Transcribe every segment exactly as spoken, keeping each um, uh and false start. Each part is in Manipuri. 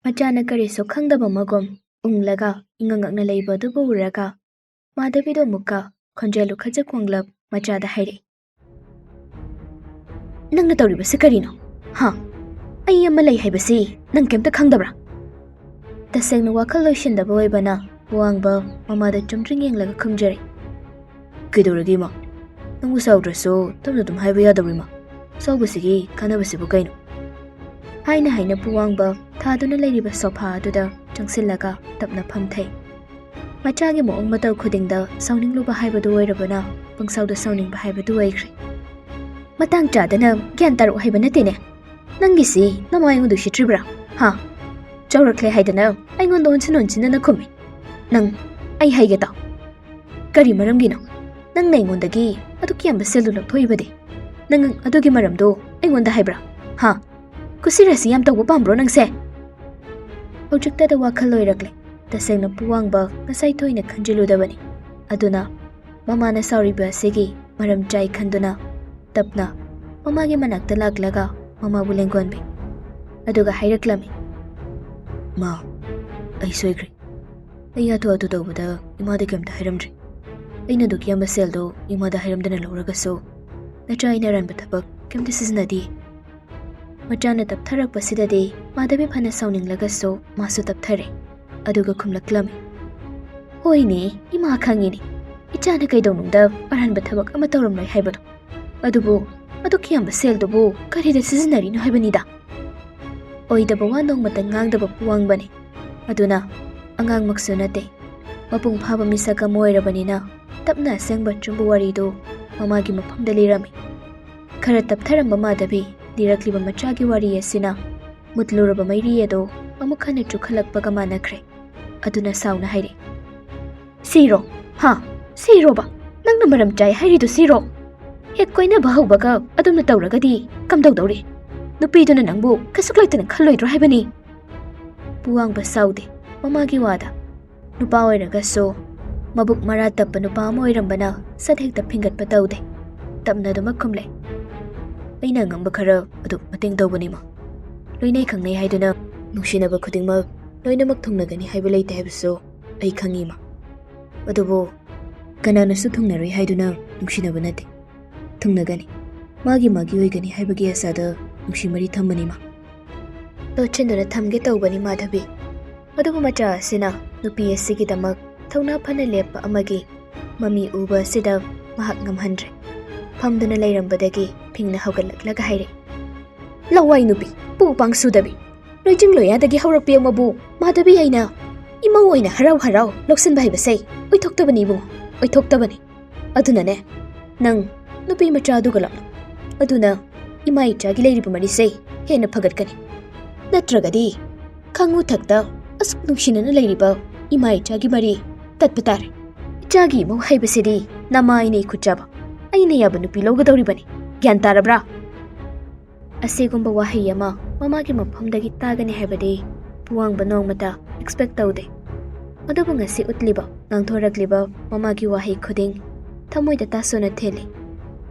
ꯃꯆꯥꯅ ꯀꯔꯤꯁꯨ ꯈꯪꯗꯕ ꯃꯒꯨꯝ ꯎꯪꯂꯒ ꯏꯉꯛꯉꯛꯅ ꯂꯩꯕ ꯑꯗꯨꯕꯨ ꯎꯔꯒ ꯃꯥꯙꯕꯤꯗꯣ ꯑꯃꯨꯛꯀ ꯈꯣꯟꯖꯦꯜ ꯈꯖꯤꯛ ꯋꯥꯡꯂꯞ ꯃꯆꯥꯗ ꯍꯥꯏꯔꯛꯏ, "ꯅꯪꯅ ꯇꯧꯔꯤꯕꯁꯤ ꯀꯔꯤꯅꯣ? ꯍꯥ? ꯑꯩ ꯑꯃ ꯂꯩ ꯍꯥꯏꯕꯁꯤ ꯅꯪ ꯀꯩꯝꯇ ꯈꯪꯗꯕ꯭ꯔꯥ?" ꯇꯁꯦꯡꯅ ꯋꯥꯈꯜ ꯂꯣꯏꯁꯤꯟꯗꯕ ꯑꯣꯏꯕꯅ ꯋꯥꯡꯕ ꯃꯃꯥꯗ ꯆꯨꯝꯗ꯭ꯔꯤꯡ ꯌꯦꯡꯂꯒ ꯈꯨꯝꯖꯔꯦ, "ꯀꯩꯗꯧꯔꯒꯦ ꯏꯃꯥ? ꯅꯪꯕꯨ ꯁꯥꯎꯗ꯭ꯔꯁꯨ ꯇꯞꯅ ꯑꯗꯨꯝ ꯍꯥꯏꯕ ꯌꯥꯗꯕ꯭ꯔꯣ ꯏꯃꯥ? ꯁꯥꯎꯕꯁꯤꯒꯤ ꯀꯥꯟꯅꯕꯁꯤꯕꯨ ꯀꯩꯅꯣ?" ꯍꯥꯏꯅ ꯍꯥꯏꯅ ꯄꯨꯋꯥꯡꯕ ꯊꯥꯗꯨꯅ ꯂꯩꯔꯤꯕ ꯁꯣꯐꯥ ꯑꯗꯨꯗ ꯆꯪꯁꯤꯜꯂꯒ ꯇꯞꯅ ꯐꯝꯊꯩ꯫ ꯃꯆꯥꯒꯤ ꯃꯑꯣꯡ ꯃꯇꯧ ꯈꯨꯗꯤꯡꯗ ꯁꯥꯎꯅꯤꯡꯂꯨꯕ ꯍꯥꯏꯕꯗꯨ ꯑꯣꯏꯔꯕꯅ ꯄꯪꯁꯥꯎꯗ ꯁꯥꯎꯅꯤꯡꯕ ꯍꯥꯏꯕꯗꯨ ꯑꯣꯏꯈ꯭ꯔꯦ꯫ "ꯃꯇꯥꯡ ꯆꯥꯗꯅ ꯒ꯭ꯌꯥꯟ ꯇꯥꯔꯛꯎ ꯍꯥꯏꯕ ꯅꯠꯇꯦꯅꯦ꯫ ꯅꯪꯒꯤꯁꯤ ꯅꯃꯥ ꯑꯩꯉꯣꯟꯗ ꯎꯁꯤꯠꯇ꯭ꯔꯤꯕ꯭ꯔꯥ? ꯍꯥ? ꯆꯥꯎꯔꯛꯂꯦ ꯍꯥꯏꯗꯅ ꯑꯩꯉꯣꯟꯗ ꯑꯣꯟꯁꯤꯟ ꯑꯣꯟꯁꯤꯟꯅꯅ ꯈꯨꯝꯃꯤ꯫ ꯅꯪ, ꯑꯩ ꯍꯥꯏꯒꯦ ꯇꯥꯎ꯫ ꯀꯔꯤ ꯃꯔꯝꯒꯤꯅꯣ ꯅꯪꯅ ꯑꯩꯉꯣꯟꯗꯒꯤ ꯑꯗꯨꯛ ꯌꯥꯝꯕ ꯁꯦꯜꯗꯨ ꯂꯧꯊꯣꯛꯏꯕꯗꯤ? ꯅꯪ ꯑꯗꯨꯒꯤ ꯃꯔꯝꯗꯣ ꯑꯩꯉꯣꯟꯗ ꯍꯥꯏꯕ꯭ꯔꯥ? ꯍꯥ? ꯀꯨꯁꯤꯔꯥꯁꯤ ꯌꯥꯝ ꯇꯧꯕ ꯄꯥꯝꯕ꯭ꯔꯣ ꯅꯪꯁꯦ?" ꯍꯧꯖꯤꯛꯇꯗ ꯋꯥꯈꯜ ꯂꯣꯏꯔꯛꯂꯦ꯫ ꯇꯁꯦꯡꯅ ꯄꯨꯋꯥꯡꯕ ꯉꯁꯥꯏ ꯊꯣꯏꯅ ꯈꯟꯖꯤꯜꯂꯨꯗꯕꯅꯤ꯫ ꯑꯗꯨꯅ ꯃꯃꯥꯅ ꯁꯥꯎꯔꯤꯕ ꯑꯁꯤꯒꯤ ꯃꯔꯝ ꯆꯥꯏ ꯈꯟꯗꯨꯅ ꯇꯞꯅ ꯃꯃꯥꯒꯤ ꯃꯅꯥꯛꯇ ꯂꯥꯛꯂꯒ ꯃꯃꯥꯕꯨ ꯂꯦꯡꯒꯣꯟꯕꯤ꯫ ꯑꯗꯨꯒ ꯍꯥꯏꯔꯛꯂꯝꯃꯤ, "ꯃꯥ, ꯑꯩ ꯁꯣꯏꯈ꯭ꯔꯦ꯫ ꯑꯩ ꯍꯥꯊꯨ ꯍꯥꯊꯨ ꯇꯧꯕꯗ ꯏꯃꯥꯗ ꯀꯩꯝꯇ ꯍꯥꯏꯔꯝꯗ꯭ꯔꯦ꯫ ꯑꯩꯅ ꯑꯗꯨꯛ ꯌꯥꯝꯕ ꯁꯦꯜꯗꯣ ꯏꯃꯥꯗ ꯍꯥꯏꯔꯝꯗꯅ ꯂꯧꯔꯒꯁꯨ ꯅꯆꯥ ꯑꯩꯅ ꯑꯔꯥꯟꯕ ꯊꯕꯛ ꯀꯩꯝꯇ ꯁꯤꯖꯤꯟꯅꯗꯦ꯫" ꯃꯆꯥꯅ ꯇꯞꯊꯔꯛꯄꯁꯤꯗꯗꯤ ꯃꯥꯙꯕꯤ ꯐꯅ ꯁꯥꯎꯅꯤꯡꯂꯒꯁꯨ ꯃꯥꯁꯨ ꯇꯞꯊꯔꯦ꯫ ꯑꯗꯨꯒ ꯈꯨꯝꯂꯛꯂꯝꯃꯤ, "ꯍꯣꯏꯅꯦ, ꯏꯃꯥ ꯈꯪꯉꯤꯅꯦ, ꯏꯆꯥꯅ ꯀꯩꯗꯧꯅꯨꯡꯗ ꯑꯔꯥꯟꯕ ꯊꯕꯛ ꯑꯃ ꯇꯧꯔꯝꯂꯣꯏ ꯍꯥꯏꯕꯗꯣ꯫ ꯑꯗꯨꯕꯨ ꯑꯗꯨꯛ ꯌꯥꯝꯕ ꯁꯦꯜꯗꯨꯕꯨ ꯀꯔꯤꯗ ꯁꯤꯖꯤꯟꯅꯔꯤꯅꯣ ꯍꯥꯏꯕꯅꯤꯗ?" ꯑꯣꯏꯗꯕ ꯋꯥ ꯅꯣꯡꯃꯇ ꯉꯥꯡꯗꯕ ꯄꯨꯋꯥꯡꯕꯅꯤ꯫ ꯑꯗꯨꯅ ꯑꯉꯥꯡꯃꯛꯁꯨ ꯅꯠꯇꯦ, ꯃꯄꯨꯡ ꯐꯥꯕ ꯃꯤꯁꯛ ꯑꯃ ꯑꯣꯏꯔꯕꯅꯤꯅ ꯇꯞꯅ ꯑꯁꯦꯡꯕ ꯑꯆꯨꯝꯕ ꯋꯥꯔꯤꯗꯨ ꯃꯃꯥꯒꯤ ꯃꯐꯝꯗ ꯂꯤꯔꯝꯃꯤ꯫ ꯈꯔ ꯇꯞꯊꯔꯝꯕ ꯃꯥꯙꯕꯤ ꯂꯤꯔꯛꯂꯤꯕ ꯃꯆꯥꯒꯤ ꯋꯥꯔꯤ ꯑꯁꯤꯅ ꯃꯨꯠꯂꯨꯔꯕ ꯃꯩꯔꯤ ꯑꯗꯨ ꯑꯃꯨꯛ ꯍꯟꯅ ꯆꯨꯈꯠꯂꯛꯄꯒ ꯃꯥꯟꯅꯈ꯭ꯔꯦ꯫ ꯑꯗꯨꯅ ꯁꯥꯎꯅ ꯍꯥꯏꯔꯦ, "ꯁꯤꯔꯣ? ꯍꯥ? ꯁꯤꯔꯣꯕ? ꯅꯪꯅ ꯃꯔꯝ ꯆꯥꯏ ꯍꯥꯏꯔꯤꯗꯨ ꯁꯤꯔꯣ? ꯍꯦꯛ ꯀꯣꯏꯅꯕ ꯍꯧꯕꯒ ꯑꯗꯨꯝꯅ ꯇꯧꯔꯒꯗꯤ ꯀꯝꯗꯧꯗꯧꯔꯤ? ꯅꯨꯄꯤꯗꯨꯅ ꯅꯪꯕꯨ ꯀꯩꯁꯨ ꯂꯩꯇꯅ ꯈꯜꯂꯣꯏꯗ꯭ꯔꯣ ꯍꯥꯏꯕꯅꯤ?" ꯄꯨꯋꯥꯡꯕ ꯁꯥꯎꯗꯦ ꯃꯃꯥꯒꯤ ꯋꯥꯗ꯫ ꯅꯨꯄꯥ ꯑꯣꯏꯔꯒꯁꯨ ꯃꯕꯨꯛ ꯃꯔꯥ ꯇꯞꯄ ꯅꯨꯄꯥ ꯑꯃ ꯑꯣꯏꯔꯝꯕꯅ ꯁꯠ ꯍꯦꯛꯇ ꯐꯤꯡꯒꯠꯄ ꯇꯧꯗꯦ꯫ ꯇꯞꯅ ꯑꯗꯨꯃꯛ ꯈꯨꯝꯂꯦ, "ꯑꯩꯅ ꯑꯉꯝꯕ ꯈꯔ ꯑꯗꯨ ꯃꯇꯦꯡ ꯇꯧꯕꯅꯤꯃ꯫ ꯂꯣꯏꯅꯩ ꯈꯪꯅꯩ ꯍꯥꯏꯗꯨꯅ ꯅꯨꯡꯁꯤꯅꯕ ꯈꯨꯗꯤꯡꯃꯛ ꯂꯣꯏꯅꯃꯛ ꯊꯨꯡꯅꯒꯅꯤ ꯍꯥꯏꯕ ꯂꯩꯇꯦ ꯍꯥꯏꯕꯁꯨ ꯑꯩ ꯈꯪꯉꯤꯃ꯫ ꯑꯗꯨꯕꯨ ꯀꯅꯥꯅꯁꯨ ꯊꯨꯡꯅꯔꯣꯏ ꯍꯥꯏꯗꯨꯅ ꯅꯨꯡꯁꯤꯅꯕ ꯅꯠꯇꯦ꯫ ꯊꯨꯡꯅꯒꯅꯤ꯫ ꯃꯥꯒꯤ ꯃꯥꯒꯤ ꯑꯣꯏꯒꯅꯤ ꯍꯥꯏꯕꯒꯤ ꯑꯁꯥꯗ ꯅꯨꯡꯁꯤ ꯃꯔꯤ ꯊꯝꯕꯅꯤꯃ꯫" ꯂꯣꯠꯁꯤꯟꯗꯨꯅ ꯊꯝꯒꯦ ꯇꯧꯕꯅꯤ ꯃꯥꯙꯕꯤ꯫ ꯑꯗꯨꯕꯨ ꯃꯆꯥ ꯑꯁꯤꯅ ꯅꯨꯄꯤ ꯑꯁꯤꯒꯤꯗꯃꯛ ꯊꯧꯅꯥ ꯐꯅ ꯂꯦꯞꯄ ꯑꯃꯒꯤ ꯃꯃꯤ ꯎꯕ ꯑꯁꯤꯗ ꯃꯍꯥꯛ ꯉꯝꯍꯟꯗ꯭ꯔꯦ꯫ ꯐꯝꯗꯨꯅ ꯂꯩꯔꯝꯕꯗꯒꯤ ꯐꯤꯡꯅ ꯍꯧꯒꯠꯂꯛꯂꯒ ꯍꯥꯏꯔꯦ, "ꯂꯋꯥꯏ ꯅꯨꯄꯤ, ꯄꯨ ꯄꯥꯡ ꯁꯨꯗꯕꯤ, ꯂꯣꯏꯖꯤꯡ ꯂꯣꯌꯥꯗꯒꯤ ꯍꯧꯔꯛꯄꯤ ꯑꯃꯕꯨ ꯃꯥꯙꯕꯤ ꯑꯩꯅ ꯏꯃꯧ ꯑꯣꯏꯅ ꯍꯔꯥꯎ ꯍꯔꯥꯎ ꯂꯧꯁꯤꯟꯕ ꯍꯥꯏꯕꯁꯦ ꯑꯣꯏꯊꯣꯛꯇꯕꯅꯤ ꯏꯕꯨꯡꯉꯣ, ꯑꯣꯏꯊꯣꯛꯇꯕꯅꯤ꯫ ꯑꯗꯨꯅꯅꯦ, ꯅꯪ ꯅꯨꯄꯤ ꯃꯆꯥ ꯑꯗꯨꯒ ꯂꯥꯛꯂꯣ꯫ ꯑꯗꯨꯅ ꯏꯃꯥ ꯏꯆꯥꯒꯤ ꯂꯩꯔꯤꯕ ꯃꯔꯤꯁꯦ ꯍꯦꯟꯅ ꯐꯒꯠꯀꯅꯤ꯫ ꯅꯠꯇ꯭ꯔꯒꯗꯤ ꯈꯪꯉꯨ ꯊꯛꯇ ꯑꯁꯨꯛ ꯅꯨꯡꯁꯤꯅꯅ ꯂꯩꯔꯤꯕ ꯏꯃꯥ ꯏꯆꯥꯒꯤ ꯃꯔꯤ ꯇꯠꯄ ꯇꯥꯔꯦ꯫ ꯏꯆꯥꯒꯤ ꯏꯃꯧ ꯍꯥꯏꯕꯁꯤꯗꯤ ꯅꯃꯥ ꯑꯩꯅ ꯏꯈꯨꯠꯆꯥꯕ, ꯑꯩꯅ ꯌꯥꯕ ꯅꯨꯄꯤ ꯂꯧꯒꯗꯧꯔꯤꯕꯅꯤ꯫ ꯒ꯭ꯌꯥꯟ ꯇꯥꯔꯕ꯭ꯔꯥ?" ꯑꯁꯤꯒꯨꯝꯕ ꯋꯥꯍꯩ ꯑꯃ ꯃꯃꯥꯒꯤ ꯃꯐꯝꯗꯒꯤ ꯇꯥꯒꯅꯤ ꯍꯥꯏꯕꯗꯤ ꯄꯨꯋꯥꯡꯕ ꯅꯣꯡꯃꯇ expect ꯇꯧꯗꯦ꯫ ꯑꯗꯨꯕꯨ ꯉꯁꯤ ꯎꯠꯂꯤꯕ, ꯉꯥꯡꯊꯣꯔꯛꯂꯤꯕ ꯃꯃꯥꯒꯤ ꯋꯥꯍꯩ ꯈꯨꯗꯤꯡ ꯊꯃꯣꯏꯗ ꯇꯥꯁꯣꯟꯅ ꯊꯦꯜꯂꯤ꯫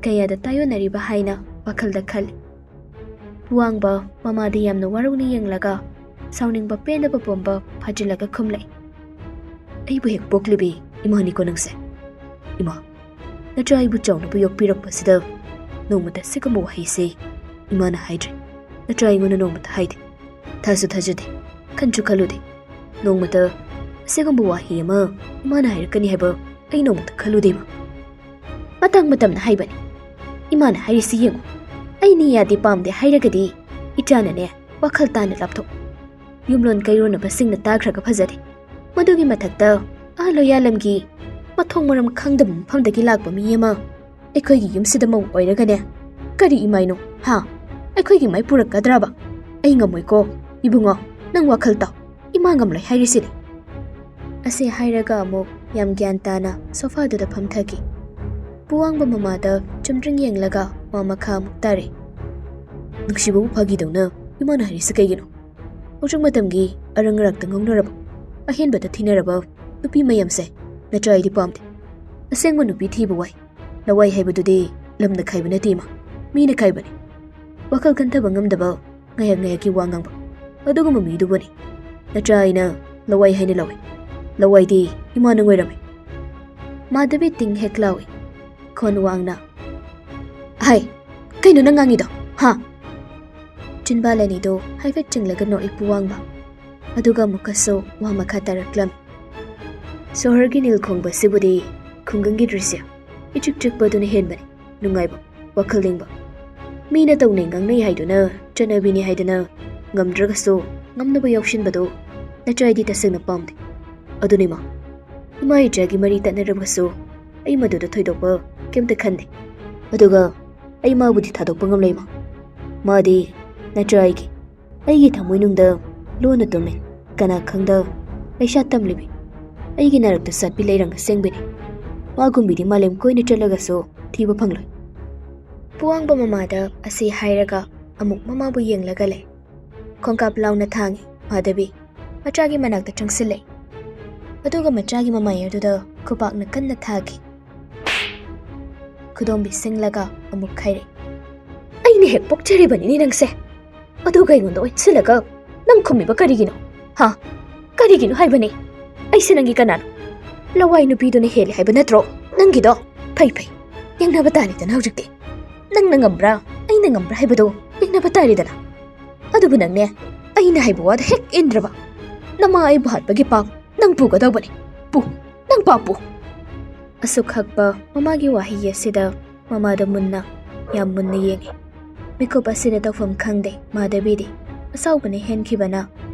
ꯀꯌꯥꯗ ꯇꯥꯏꯌꯣꯟꯅꯔꯤꯕ ꯍꯥꯏꯅ ꯋꯥꯈꯜꯗ ꯈꯜꯂꯤ꯫ ꯄꯨꯋꯥꯡꯕ ꯃꯃꯥꯗꯤ ꯌꯥꯝꯅ ꯋꯥꯔꯧꯅ ꯌꯦꯡꯂꯒ ꯁꯥꯎꯅꯤꯡꯕ ꯄꯦꯟꯗꯕ ꯄꯣꯝꯕ ꯐꯥꯖꯤꯜꯂꯒ ꯈꯨꯝꯂꯛꯏ, "ꯑꯩꯕꯨ ꯍꯦꯛ ꯄꯣꯛꯂꯤꯕꯤ ꯏꯃꯥꯅꯤꯀꯣ ꯅꯪꯁꯦ꯫ ꯏꯃꯥ, ꯅꯆꯥ ꯑꯩꯕꯨ ꯆꯥꯎꯅꯕ ꯌꯣꯛꯄꯤꯔꯛꯄꯁꯤꯗ ꯅꯣꯡꯃꯇ ꯑꯁꯤꯒꯨꯝꯕ ꯋꯥꯍꯩꯁꯦ ꯏꯃꯥꯅ ꯍꯥꯏꯗ꯭ꯔꯤ꯫ ꯅꯆꯥ ꯑꯩꯉꯣꯟꯗ ꯅꯣꯡꯃꯇ ꯍꯥꯏꯗꯦ꯫ ꯊꯥꯁꯨ ꯊꯥꯖꯗꯦ, ꯈꯟꯁꯨ ꯈꯜꯂꯨꯗꯦ꯫ ꯅꯣꯡꯃꯇ ꯑꯁꯤꯒꯨꯝꯕ ꯋꯥꯍꯩ ꯑꯃ ꯏꯃꯥꯅ ꯍꯥꯏꯔꯛꯀꯅꯤ ꯍꯥꯏꯕ ꯑꯩ ꯅꯣꯡꯃꯇ ꯈꯜꯂꯨꯗꯦꯕ꯫ ꯃꯇꯥꯡ ꯃꯇꯝꯅ ꯍꯥꯏꯕꯅꯤ꯫ ꯏꯃꯥꯅ ꯍꯥꯏꯔꯤꯁꯤ ꯌꯦꯡꯉꯨ꯫ ꯑꯩꯅ ꯌꯥꯗꯦ ꯄꯥꯝꯗꯦ ꯍꯥꯏꯔꯒꯗꯤ ꯏꯆꯥꯅꯅꯦ ꯋꯥꯈꯜ ꯇꯥꯅ ꯂꯥꯞꯊꯣꯛ꯫ ꯌꯨꯝꯂꯣꯟ ꯀꯩꯔꯣꯟꯅꯕꯁꯤꯡꯅ ꯇꯥꯈ꯭ꯔꯒ ꯐꯖꯔꯦ꯫ ꯃꯗꯨꯒꯤ ꯃꯊꯛꯇ ꯑꯥ ꯂꯣꯌꯥꯂꯝꯒꯤ ꯃꯊꯣꯡ ꯃꯔꯝ ꯈꯪꯗꯕ ꯃꯐꯝꯗꯒꯤ ꯂꯥꯛꯄ ꯃꯤ ꯑꯃ ꯑꯩꯈꯣꯏꯒꯤ ꯌꯨꯝꯁꯤꯗ ꯃꯧ ꯑꯣꯏꯔꯒꯅꯦ꯫ ꯀꯔꯤ ꯏꯃꯥꯏꯅꯣ? ꯍꯥ? ꯑꯩꯈꯣꯏꯒꯤ ꯃꯥꯏ ꯄꯨꯔꯛꯀꯗ꯭ꯔꯕ? ꯑꯩ ꯉꯝꯃꯣꯏꯀꯣ꯫ ꯏꯕꯨꯡꯉꯣ, ꯅꯪ ꯋꯥꯈꯜ ꯇꯥꯎ꯫ ꯏꯃꯥ ꯉꯝꯂꯣꯏ ꯍꯥꯏꯔꯤꯁꯤꯗꯤ꯫ ꯑꯁꯤ ꯍꯥꯏꯔꯒ ꯑꯃꯨꯛ ꯌꯥꯝ ꯒ꯭ꯌꯥꯟ ꯇꯥꯅ ꯁꯣꯐꯥꯗꯨꯗ ꯐꯝꯊꯈꯤ꯫ ꯄꯨꯋꯥꯡꯕ ꯃꯃꯥꯗ ꯆꯨꯝꯗ꯭ꯔꯤꯡ ꯌꯦꯡꯂꯒ ꯋꯥ ꯃꯈꯥ ꯑꯃꯨꯛ ꯇꯥꯔꯦ꯫ ꯅꯨꯡꯁꯤꯕꯕꯨ ꯐꯥꯒꯤꯗꯧꯅ ꯏꯃꯥꯅ ꯍꯥꯏꯔꯤꯁꯤ ꯀꯩꯒꯤꯅꯣ? ꯍꯧꯖꯤꯛ ꯃꯇꯝꯒꯤ ꯑꯔꯪ ꯑꯔꯥꯛꯇ ꯉꯥꯎꯅꯔꯕ, ꯑꯍꯦꯟꯕꯗ ꯊꯤꯅꯔꯕ ꯅꯨꯄꯤ ꯃꯌꯥꯝꯁꯦ ꯅꯆꯥ ꯑꯩꯗꯤ ꯄꯥꯝꯗꯦ꯫ ꯑꯁꯦꯡꯕ ꯅꯨꯄꯤ ꯊꯤꯕ ꯋꯥꯏ꯫ ꯂꯋꯥꯏ ꯍꯥꯏꯕꯗꯨꯗꯤ ꯂꯝꯅ ꯈꯥꯏꯕ ꯅꯠꯇꯦ ꯏꯃꯥ, ꯃꯤꯅ ꯈꯥꯏꯕꯅꯤ꯫ ꯋꯥꯈꯜ ꯈꯟꯊꯕ ꯉꯝꯗꯕ, ꯉꯥꯏꯍꯥꯛ ꯉꯥꯏꯍꯥꯛꯀꯤ ꯋꯥ ꯉꯥꯡꯕ, ꯑꯗꯨꯒꯨꯝꯕ ꯃꯤꯗꯨꯕꯨꯅꯤ ꯅꯆꯥ ꯑꯩꯅ ꯂꯋꯥꯏ ꯍꯥꯏꯅ ꯂꯧꯏ꯫ ꯂꯋꯥꯏꯗꯤ ꯏꯃꯥꯅ ꯑꯣꯏꯔꯝꯃꯤ꯫ ꯃꯥꯙꯕꯤ ꯇꯤꯡ ꯍꯦꯛ ꯂꯥꯎꯏ꯫ ꯈꯣꯟ ꯋꯥꯡꯅ, "ꯍꯥꯏ, ꯀꯩꯅꯣ ꯅꯪ ꯉꯥꯡꯉꯤꯗꯣ? ꯍꯥ?" ꯆꯤꯟꯕꯥꯜ ꯑꯅꯤꯗꯣ ꯍꯥꯏꯐꯦꯠ ꯆꯤꯡꯂꯒ ꯅꯣꯛꯏ ꯄꯨꯋꯥꯡꯕ꯫ ꯑꯗꯨꯒ ꯑꯃꯨꯛꯀꯁꯨ ꯋꯥ ꯃꯈꯥ ꯇꯥꯔꯛꯂꯝꯃꯤ꯫ ꯁꯣꯍꯔꯒꯤ ꯅꯤꯜ ꯈꯣꯡꯕꯁꯤꯕꯨꯗꯤ ꯈꯨꯡꯒꯪꯒꯤ ꯗ꯭ꯔꯤꯁ꯭ꯌ ꯏꯆꯤꯛ ꯆꯤꯛꯄꯗꯨꯅ ꯍꯦꯟꯕꯅꯤ ꯅꯨꯡꯉꯥꯏꯕ, ꯋꯥꯈꯜ ꯂꯤꯡꯕ꯫ ꯃꯤꯅ ꯇꯧꯅꯩ ꯉꯥꯡꯅꯩ ꯍꯥꯏꯗꯨꯅ, ꯆꯠꯅꯕꯤꯅꯤ ꯍꯥꯏꯗꯨꯅ ꯉꯝꯗ꯭ꯔꯒꯁꯨ ꯉꯝꯅꯕ ꯌꯥꯎꯁꯤꯟꯕꯗꯣ ꯅꯆꯥꯏꯗꯤ ꯇꯁꯦꯡꯅ ꯄꯥꯝꯗꯦ꯫ ꯑꯗꯨꯅꯤ ꯃꯥ, ꯏꯃꯥ ꯏꯆꯥꯒꯤ ꯃꯔꯤ ꯇꯠꯅꯔꯕꯁꯨ ꯑꯩ ꯃꯗꯨꯗ ꯊꯣꯏꯗꯣꯛꯄ ꯀꯩꯝꯇ ꯈꯟꯗꯦ꯫ ꯑꯗꯨꯒ ꯑꯩ ꯃꯥꯕꯨꯗꯤ ꯊꯥꯗꯣꯛꯄ ꯉꯝꯂꯣꯏ ꯃꯥ꯫ ꯃꯥꯗꯤ ꯅꯆꯥꯏꯒꯤ, ꯑꯩꯒꯤ ꯊꯃꯣꯏꯅꯨꯡꯗ ꯂꯣꯟꯅ ꯇꯨꯝꯃꯤ꯫ ꯀꯅꯥ ꯈꯪꯗ ꯂꯩꯁꯥ ꯇꯝꯂꯤꯕꯤ, ꯑꯩꯒꯤ ꯅꯥꯔꯛꯇ ꯁꯥꯠꯄꯤ ꯂꯩꯔꯪ ꯑꯁꯦꯡꯕꯅꯤ꯫ ꯃꯥꯒꯨꯝꯕꯤꯗꯤ ꯃꯥꯂꯦꯝ ꯀꯣꯏꯅ ꯆꯠꯂꯒꯁꯨ ꯊꯤꯕ ꯐꯪꯂꯣꯏ꯫ ꯄꯨꯋꯥꯡꯕ ꯃꯃꯥꯗ ꯑꯁꯤ ꯍꯥꯏꯔꯒ ꯑꯃꯨꯛ ꯃꯃꯥꯕꯨ ꯌꯦꯡꯂꯒ ꯂꯩ꯫ ꯈꯣꯡꯀꯥꯞ ꯂꯥꯎꯅ ꯊꯥꯡꯉꯤ ꯃꯥꯙꯕꯤ꯫ ꯃꯆꯥꯒꯤ ꯃꯅꯥꯛꯇ ꯆꯪꯁꯤꯜꯂꯦ꯫ ꯑꯗꯨꯒ ꯃꯆꯥꯒꯤ ꯃꯃꯥꯏ ꯑꯗꯨꯗ ꯈꯨꯄꯥꯛꯅ ꯀꯟꯅ ꯊꯥꯈꯤ꯫ ꯈꯨꯗꯣꯝꯕꯤ ꯁꯤꯡꯂꯒ ꯑꯃꯨꯛ ꯈꯥꯏꯔꯦ꯫ "ꯑꯩꯅ ꯍꯦꯛ ꯄꯣꯛꯆꯔꯤꯕꯅꯤꯅꯦ ꯅꯪꯁꯦ꯫ ꯑꯗꯨꯒ ꯑꯩꯉꯣꯟꯗ ꯑꯣꯟꯁꯤꯜꯂꯒ ꯅꯪ ꯈꯨꯝꯃꯤꯕ ꯀꯔꯤꯒꯤꯅꯣ? ꯍꯥ? ꯀꯔꯤꯒꯤꯅꯣ ꯍꯥꯏꯕꯅꯦ? ꯑꯩꯁꯦ ꯅꯪꯒꯤ ꯀꯅꯥꯅꯣ? ꯂꯋꯥꯏ ꯅꯨꯄꯤꯗꯨꯅ ꯍꯦꯜꯂꯦ ꯍꯥꯏꯕ ꯅꯠꯇ꯭ꯔꯣ ꯅꯪꯒꯤꯗꯣ? ꯐꯩ, ꯐꯩ꯫ ꯌꯦꯡꯅꯕ ꯇꯥꯔꯦꯗꯅ ꯍꯧꯖꯤꯛꯇꯤ꯫ ꯅꯪꯅ ꯉꯝꯕ꯭ꯔꯥ, ꯑꯩꯅ ꯉꯝꯕ꯭ꯔꯥ ꯍꯥꯏꯕꯗꯣ ꯌꯦꯡꯅꯕ ꯇꯥꯔꯦꯗꯅ꯫ ꯑꯗꯨꯕꯨ ꯅꯪꯅꯦ, ꯑꯩꯅ ꯍꯥꯏꯕ ꯋꯥꯗ ꯍꯦꯛ ꯏꯟꯗ꯭ꯔꯕ, ꯅꯃꯥ ꯑꯩꯕꯨ ꯍꯥꯠꯄꯒꯤ ꯄꯥꯞ ꯅꯪ ꯄꯨꯒꯗꯧꯕꯅꯤ꯫ ꯄꯨ, ꯅꯪ ꯄꯥꯞ ꯄꯨ꯫" ꯑꯁꯨꯛ ꯍꯛꯄ ꯃꯃꯥꯒꯤ ꯋꯥꯍꯩ ꯑꯁꯤꯗ ꯃꯃꯥꯗ ꯃꯨꯟꯅ, ꯌꯥꯝ ꯃꯨꯟꯅ ꯌꯦꯡꯉꯤ꯫ ꯃꯤꯀꯨꯞ ꯑꯁꯤꯗ ꯇꯧꯐꯝ ꯈꯪꯗꯦ ꯃꯥꯙꯕꯤꯗꯤ꯫ ꯑꯁꯥꯎꯕꯅ ꯍꯦꯟꯈꯤꯕꯅ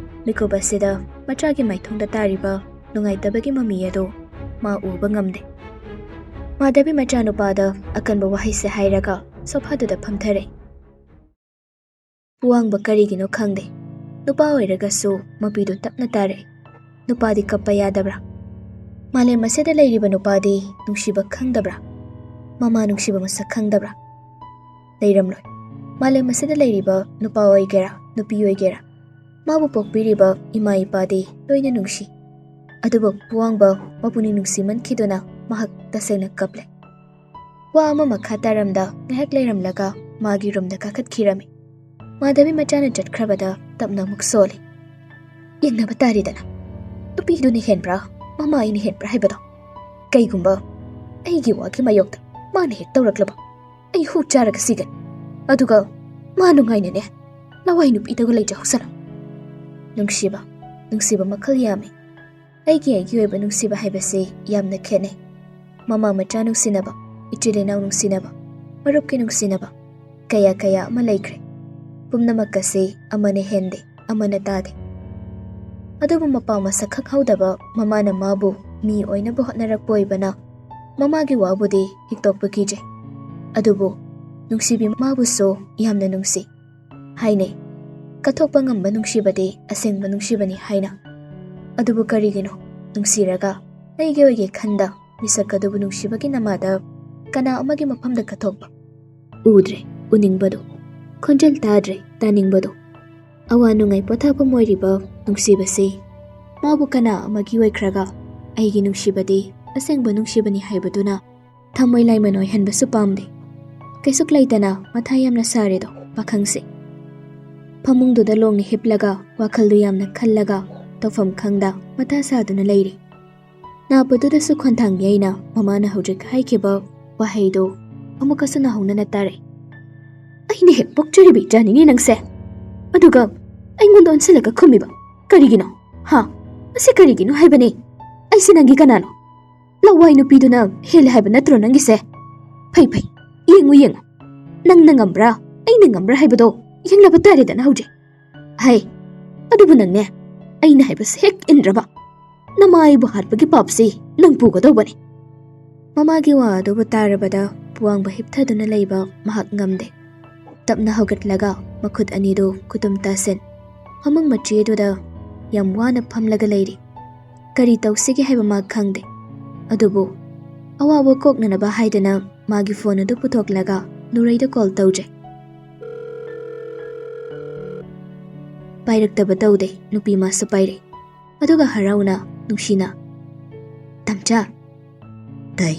ꯃꯤꯀꯨꯞ ꯑꯁꯤꯗ ꯃꯆꯥꯒꯤ ꯃꯥꯏꯊꯣꯡꯗ ꯇꯥꯔꯤꯕ ꯅꯨꯡꯉꯥꯏꯇꯕꯒꯤ ꯃꯃꯤ ꯑꯗꯨ ꯃꯥ ꯎꯕ ꯉꯝꯗꯦ꯫ ꯃꯥꯙꯕꯤ ꯃꯆꯥꯅꯨꯄꯥꯗ ꯑꯀꯟꯕ ꯋꯥꯍꯩꯁꯦ ꯍꯥꯏꯔꯒ ꯁꯣꯐꯥꯗꯨꯗ ꯐꯝꯊꯔꯦ꯫ ꯄꯨꯋꯥꯡꯕ ꯀꯔꯤꯒꯤꯅꯣ ꯈꯪꯗꯦ, ꯅꯨꯄꯥ ꯑꯣꯏꯔꯒꯁꯨ ꯃꯄꯤꯗꯨ ꯇꯞꯅ ꯇꯥꯔꯦ꯫ ꯅꯨꯄꯥꯗꯤ ꯀꯞꯄ ꯌꯥꯗꯕ꯭ꯔꯥ? ꯃꯥꯂꯦꯝ ꯑꯁꯤꯗ ꯂꯩꯔꯤꯕ ꯅꯨꯄꯥꯗꯤ ꯅꯨꯡꯁꯤꯕ ꯈꯪꯗꯕ꯭ꯔꯥ? ꯃꯃꯥ ꯅꯨꯡꯁꯤꯕ ꯃꯁꯛ ꯈꯪꯗꯕ꯭ꯔꯥ? ꯂꯩꯔꯝꯂꯣꯏ꯫ ꯃꯥꯂꯦꯝ ꯑꯁꯤꯗ ꯂꯩꯔꯤꯕ ꯅꯨꯄꯥ ꯑꯣꯏꯒꯦꯔꯥ, ꯅꯨꯄꯤ ꯑꯣꯏꯒꯦꯔꯥ, ꯃꯥꯕꯨ ꯄꯣꯛꯄꯤꯔꯤꯕ ꯏꯃꯥ ꯏꯄꯥꯗꯤ ꯂꯣꯏꯅ ꯅꯨꯡꯁꯤ꯫ ꯑꯗꯨꯕꯨ ꯄꯨꯋꯥꯡꯕ ꯃꯄꯨꯛꯅꯤꯡ ꯅꯨꯡꯁꯤꯃꯟꯈꯤꯗꯨꯅ ꯃꯍꯥꯛ ꯇꯁꯦꯡꯅ ꯀꯞꯂꯦ꯫ ꯋꯥ ꯑꯃ ꯃꯈꯥ ꯇꯥꯔꯝꯗ ꯉꯥꯏꯍꯥꯛ ꯂꯩꯔꯝꯂꯒ ꯃꯥꯒꯤ ꯔꯨꯝꯗ ꯀꯥꯈꯠꯈꯤꯔꯝꯃꯤ꯫ ꯃꯥꯙꯕꯤ ꯃꯆꯥꯅ ꯆꯠꯈ꯭ꯔꯕꯗ ꯇꯞꯅ ꯑꯃꯨꯛ ꯁꯣꯜꯂꯤ꯫ "ꯌꯦꯡꯅꯕ ꯇꯥꯔꯦꯗꯅ, ꯅꯨꯄꯤꯗꯨꯅ ꯍꯦꯟꯕ꯭ꯔꯥ, ꯃꯃꯥ ꯑꯩꯅ ꯍꯦꯟꯕ꯭ꯔꯥ ꯍꯥꯏꯕꯗꯣ꯫ ꯀꯩꯒꯨꯝꯕ ꯑꯩꯒꯤ ꯋꯥꯒꯤ ꯃꯥꯌꯣꯛꯇ ꯃꯥꯅ ꯍꯦꯛ ꯇꯧꯔꯛꯂꯕ, ꯑꯩ ꯍꯨ ꯆꯥꯔꯒ ꯁꯤꯒꯅꯤ꯫ ꯑꯗꯨꯒ ꯃꯥ ꯅꯨꯡꯉꯥꯏꯅꯅꯦ ꯂꯋꯥꯏ ꯅꯨꯄꯤꯗꯒ ꯂꯩꯖꯍꯧꯁꯅꯨ꯫" ꯅꯨꯡꯁꯤꯕ, ꯅꯨꯡꯁꯤꯕ ꯃꯈꯜ ꯌꯥꯝꯃꯤ꯫ ꯑꯩꯒꯤ, ꯑꯩꯒꯤ ꯑꯣꯏꯕ ꯅꯨꯡꯁꯤꯕ ꯍꯥꯏꯕꯁꯤ ꯌꯥꯝꯅ ꯈꯦꯠꯅꯩ꯫ ꯃꯃꯥ ꯃꯆꯥ ꯅꯨꯡꯁꯤꯅꯕ, ꯏꯆꯤꯜ ꯏꯅꯥꯎ ꯅꯨꯡꯁꯤꯅꯕ, ꯃꯔꯨꯞꯀꯤ ꯅꯨꯡꯁꯤꯅꯕ, ꯀꯌꯥ ꯀꯌꯥ ꯑꯃ ꯂꯩꯈ꯭ꯔꯦ꯫ ꯄꯨꯝꯅꯃꯛ ꯑꯁꯤ ꯑꯃꯅ ꯍꯦꯟꯗꯦ, ꯑꯃꯅ ꯇꯥꯗꯦ꯫ ꯑꯗꯨꯕꯨ ꯃꯄꯥ ꯃꯁꯛ ꯈꯪꯍꯧꯗꯕ ꯃꯃꯥꯅ ꯃꯥꯕꯨ ꯃꯤ ꯑꯣꯏꯅꯕ ꯍꯣꯠꯅꯔꯛꯄ ꯑꯣꯏꯕꯅ ꯃꯃꯥꯒꯤ ꯋꯥꯕꯨꯗꯤ ꯍꯤꯛꯇꯣꯛꯄ ꯀꯤꯖꯩ꯫ ꯑꯗꯨꯕꯨ ꯅꯨꯡꯁꯤꯕꯤ ꯃꯥꯕꯨꯁꯨ ꯌꯥꯝꯅ ꯅꯨꯡꯁꯤ꯫ ꯍꯥꯏꯅꯩ, "ꯀꯠꯊꯣꯛꯄ ꯉꯝꯕ ꯅꯨꯡꯁꯤꯕꯗꯤ ꯑꯁꯦꯡꯕ ꯅꯨꯡꯁꯤꯕꯅꯤ" ꯍꯥꯏꯅ꯫ ꯑꯗꯨꯕꯨ ꯀꯔꯤꯒꯤꯅꯣ ꯅꯨꯡꯁꯤꯔꯒ ꯑꯩꯒꯤ ꯑꯣꯏꯒꯦ ꯈꯟꯗ ꯃꯤꯁꯛ ꯑꯗꯨꯕꯨ ꯅꯨꯡꯁꯤꯕꯒꯤ ꯅꯃꯥꯗ ꯀꯅꯥ ꯑꯃꯒꯤ ꯃꯐꯝꯗ ꯀꯠꯊꯣꯛꯄ? ꯎꯗ꯭ꯔꯦ ꯎꯅꯤꯡꯕꯗꯣ, ꯈꯣꯟꯖꯦꯜ ꯇꯥꯗ꯭ꯔꯦ ꯇꯥꯅꯤꯡꯕꯗꯣ꯫ ꯑꯋꯥ ꯅꯨꯡꯉꯥꯏ ꯄꯣꯊꯥꯐꯝ ꯑꯣꯏꯔꯤꯕ ꯅꯨꯡꯁꯤꯕꯁꯤ ꯃꯥꯕꯨ ꯀꯅꯥ ꯑꯃꯒꯤ ꯑꯣꯏꯈ꯭ꯔꯒ ꯑꯩꯒꯤ ꯅꯨꯡꯁꯤꯕꯗꯤ ꯑꯁꯦꯡꯕ ꯅꯨꯡꯁꯤꯕꯅꯤ ꯍꯥꯏꯕꯗꯨꯅ ꯊꯃꯣꯏ ꯂꯥꯏꯃꯟ ꯑꯣꯏꯍꯟꯕꯁꯨ ꯄꯥꯝꯗꯦ꯫ ꯀꯩꯁꯨꯛ ꯂꯩꯇꯅ ꯃꯊꯥ ꯌꯥꯝꯅ ꯁꯥꯔꯦꯗꯣ ꯄꯥꯈꯪꯁꯦ꯫ ꯐꯃꯨꯡꯗꯨꯗ ꯂꯣꯡꯅ ꯍꯤꯞꯂꯒ ꯋꯥꯈꯜꯗꯨ ꯌꯥꯝꯅ ꯈꯜꯂꯒ ꯇꯧꯐꯝ ꯈꯪꯗ ꯃꯊꯥ ꯁꯥꯗꯨꯅ ꯂꯩꯔꯤ꯫ ꯅꯥꯄꯨꯗꯨꯗꯁꯨ ꯈꯣꯟꯊꯥꯡ ꯌꯩꯅ ꯃꯃꯥꯅ ꯍꯧꯖꯤꯛ ꯍꯥꯏꯈꯤꯕ ꯋꯥꯍꯩꯗꯨ ꯑꯃꯨꯛꯀꯁꯨ ꯅꯥꯍꯧꯅꯅ ꯇꯥꯔꯛꯏ꯫ "ꯑꯩꯅ ꯍꯦꯛ ꯄꯣꯛꯆꯔꯤꯕ ꯏꯆꯥꯅꯤꯅꯦ ꯅꯪꯁꯦ, ꯑꯗꯨꯒ ꯑꯩꯉꯣꯟꯗ ꯑꯣꯟꯁꯤꯜꯂꯒ ꯈꯨꯝꯃꯤꯕ ꯀꯔꯤꯒꯤꯅꯣ? ꯍꯥ? ꯑꯁꯤ ꯀꯔꯤꯒꯤꯅꯣ ꯍꯥꯏꯕꯅꯦ? ꯑꯩꯁꯦ ꯅꯪꯒꯤ ꯀꯅꯥꯅꯣ? ꯂꯋꯥꯏ ꯅꯨꯄꯤꯗꯨꯅ ꯍꯦꯜꯂꯦ ꯍꯥꯏꯕ ꯅꯠꯇ꯭ꯔꯣ ꯅꯪꯒꯤꯁꯦ? ꯐꯩ, ꯐꯩ, ꯌꯦꯡꯉꯨ, ꯌꯦꯡꯉꯨ, ꯅꯪꯅ ꯉꯝꯕ꯭ꯔꯥ, ꯑꯩꯅ ꯉꯝꯕ꯭ꯔꯥ ꯍꯥꯏꯕꯗꯣ ꯌꯦꯡꯅꯕ ꯇꯥꯔꯦꯗꯅ ꯍꯧꯖꯤꯛ꯫ ꯍꯩ, ꯑꯗꯨꯕꯨ ꯅꯪꯅꯦ, ꯑꯩꯅ ꯍꯥꯏꯕꯁꯦ ꯍꯦꯛ ꯏꯟꯗ꯭ꯔꯕ, ꯅꯃꯥ ꯑꯩꯕꯨ ꯍꯥꯠꯄꯒꯤ ꯄꯥꯞꯁꯤ ꯅꯪ ꯄꯨꯒꯗꯧꯕꯅꯤ꯫" ꯃꯃꯥꯒꯤ ꯋꯥ ꯑꯗꯨꯕꯨ ꯇꯥꯔꯕꯗ ꯄꯨꯋꯥꯡꯕ ꯍꯤꯞꯊꯗꯨꯅ ꯂꯩꯕ ꯃꯍꯥꯛ ꯉꯝꯗꯦ꯫ ꯇꯞꯅ ꯍꯧꯒꯠꯂꯒ ꯃꯈꯨꯠ ꯑꯅꯤꯗꯨ ꯈꯨꯇꯨꯝ ꯇꯥꯁꯤꯟ, ꯐꯃꯨꯡ ꯃꯆꯦꯗꯨꯗ ꯌꯥꯝ ꯋꯥꯅ ꯐꯝꯂꯒ ꯂꯩꯔꯤ꯫ ꯀꯔꯤ ꯇꯧꯁꯤꯒꯦ ꯍꯥꯏꯕ ꯃꯥ ꯈꯪꯗꯦ꯫ ꯑꯗꯨꯕꯨ ꯑꯋꯥꯕ ꯀꯣꯛꯅꯅꯕ ꯍꯥꯏꯗꯨꯅ ꯃꯥꯒꯤ ꯐꯣꯟ ꯑꯗꯨ ꯄꯨꯊꯣꯛꯂꯒ ꯅꯨꯔꯩꯗ ꯀꯣꯜ ꯇꯧꯖꯩ꯫ ꯄꯥꯏꯔꯛꯇꯕ ꯇꯧꯗꯦ, ꯅꯨꯄꯤ ꯃꯥꯁꯨ ꯄꯥꯏꯔꯛꯏ꯫ ꯑꯗꯨꯒ ꯍꯔꯥꯎꯅ, ꯅꯨꯡꯁꯤꯅ, "ꯇꯝꯆꯥ!" "ꯇꯥꯏ?"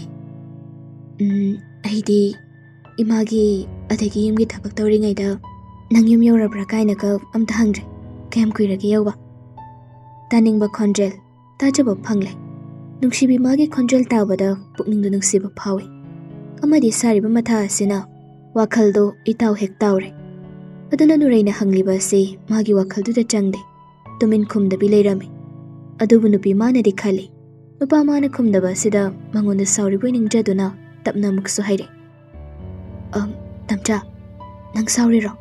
"ꯎꯝ, ꯑꯩꯗꯤ ꯏꯃꯥꯒꯤ ꯑꯗꯒꯤ ꯌꯨꯝꯒꯤ ꯊꯕꯛ ꯇꯧꯔꯤꯉꯩꯗ ꯅꯪ ꯌꯨꯝ ꯌꯧꯔꯕ꯭ꯔꯥ ꯀꯥꯏꯅꯒ ꯑꯝꯇ ꯍꯪꯗ꯭ꯔꯦ꯫ ꯀꯌꯥꯝ ꯀꯨꯏꯔꯒꯦ ꯌꯧꯕ?" ꯇꯥꯅꯤꯡꯕ ꯈꯣꯟꯖꯦꯜ ꯇꯥꯖꯕ ꯐꯪꯂꯦ꯫ ꯅꯨꯡꯁꯤꯕꯤ ꯃꯥꯒꯤ ꯈꯣꯟꯖꯦꯜ ꯇꯥꯕꯗ ꯄꯨꯛꯅꯤꯡꯗ ꯅꯨꯡꯁꯤꯕ ꯐꯥꯎꯏ꯫ ꯑꯃꯗꯤ ꯁꯥꯔꯤꯕ ꯃꯊꯥ ꯑꯁꯤꯅ ꯋꯥꯈꯜꯗꯣ ꯏꯇꯥꯎ ꯍꯦꯛ ꯇꯥꯎꯔꯦ꯫ ꯑꯗꯨꯅ ꯅꯨꯔꯩꯅ ꯍꯪꯂꯤꯕ ꯑꯁꯤ ꯃꯥꯒꯤ ꯋꯥꯈꯜꯗꯨꯗ ꯆꯪꯗꯦ꯫ ꯇꯨꯃꯤꯟ ꯈꯨꯝꯗꯕꯤ ꯂꯩꯔꯝꯃꯤ꯫ ꯑꯗꯨꯕꯨ ꯅꯨꯄꯤ ꯃꯥꯅꯗꯤ ꯈꯜꯂꯤ, ꯅꯨꯄꯥ ꯃꯥꯅ ꯈꯨꯝꯗꯕ ꯑꯁꯤꯗ ꯃꯉꯣꯟꯗ ꯁꯥꯎꯔꯤꯕꯣꯏ ꯅꯤꯡꯖꯗꯨꯅ ꯇꯞꯅ ꯑꯃꯨꯛꯁꯨ ꯍꯥꯏꯔꯛꯏ, "ꯑꯝ, ꯇꯝꯆꯥ, ꯅꯪ ꯁꯥꯎꯔꯤꯔꯣ?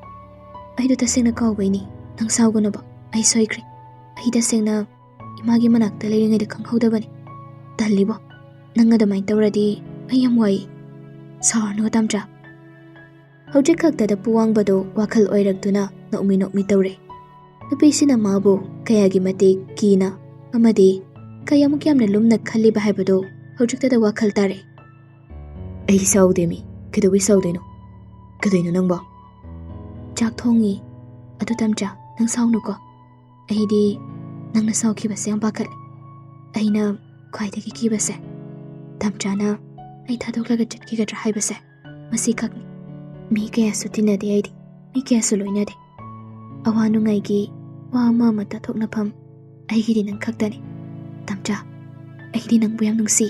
ꯑꯩꯗꯣ ꯇꯁꯦꯡꯅ ꯀꯥꯎꯕꯩꯅꯤ, ꯅꯪ ꯁꯥꯎꯒꯅꯣꯕ, ꯑꯩ ꯁꯣꯏꯈ꯭ꯔꯦ꯫ ꯑꯩ ꯇꯁꯦꯡꯅ ꯏꯃꯥꯒꯤ ꯃꯅꯥꯛꯇ ꯂꯩꯔꯤꯉꯩꯗ ꯈꯪꯍꯧꯗꯕꯅꯤ꯫ ꯇꯜꯂꯤꯕꯣ, ꯅꯪ ꯑꯗꯨꯃꯥꯏꯅ ꯇꯧꯔꯗꯤ ꯑꯩ ꯌꯥꯝ ꯋꯥꯏ꯫ ꯁꯥꯎꯔꯅꯨ ꯇꯝꯆꯥ꯫" ꯍꯧꯖꯤꯛ ꯈꯛꯇꯗ ꯄꯨꯋꯥꯡꯕꯗꯨ ꯋꯥꯈꯜ ꯑꯣꯏꯔꯛꯇꯨꯅ ꯅꯣꯛꯃꯤ ꯅꯣꯛꯃꯤ ꯇꯧꯔꯦ꯫ ꯅꯨꯄꯤꯁꯤꯅ ꯃꯥꯕꯨ ꯀꯌꯥꯒꯤ ꯃꯇꯤꯛ ꯀꯤꯅ ꯑꯃꯗꯤ ꯀꯌꯥꯃꯨꯛ ꯌꯥꯝꯅ ꯂꯨꯝꯅ ꯈꯜꯂꯤꯕ ꯍꯥꯏꯕꯗꯨ ꯍꯧꯖꯤꯛꯇꯗ ꯋꯥꯈꯜ ꯇꯥꯔꯦ꯫ "ꯑꯩ ꯁꯥꯎꯗꯦ ꯃꯤ, ꯀꯩꯗꯧꯕꯩ ꯁꯥꯎꯗꯣꯏꯅꯣ? ꯀꯩꯗꯧꯅꯣ ꯅꯪꯕꯣ?" "ꯆꯥꯛ ꯊꯣꯡꯉꯤ꯫ ꯑꯗꯨ ꯇꯝꯆꯥ, ꯅꯪ ꯁꯥꯎꯅꯨꯀꯣ꯫ ꯑꯩꯗꯤ ꯅꯪꯅ ꯁꯥꯎꯈꯤꯕꯁꯦ ꯌꯥꯝ ꯄꯥꯈꯠꯂꯦ꯫ ꯑꯩꯅ ꯈ꯭ꯋꯥꯏꯗꯒꯤ ꯀꯤꯕꯁꯦ ꯇꯝꯆꯥꯅ ꯑꯩ ꯊꯥꯗꯣꯛꯂꯒ ꯆꯠꯈꯤꯒꯗ꯭ꯔꯥ ꯍꯥꯏꯕꯁꯦ, ꯃꯁꯤꯈꯛꯅꯤ꯫ ꯃꯤ ꯀꯌꯥꯁꯨ ꯇꯤꯟꯅꯗꯦ ꯑꯩꯗꯤ, ꯃꯤ ꯀꯌꯥꯁꯨ ꯂꯣꯏꯅꯗꯦ꯫ ꯑꯋꯥ ꯅꯨꯡꯉꯥꯏꯒꯤ ꯋꯥ ꯑꯃ ꯑꯃ ꯇꯥꯊꯣꯛꯅꯐꯝ ꯑꯩꯒꯤꯗꯤ ꯅꯪ ꯈꯛꯇꯅꯤ꯫ ꯇꯝꯆꯥ, ꯑꯩꯗꯤ ꯅꯪꯕꯨ ꯌꯥꯝ ꯅꯨꯡꯁꯤ꯫"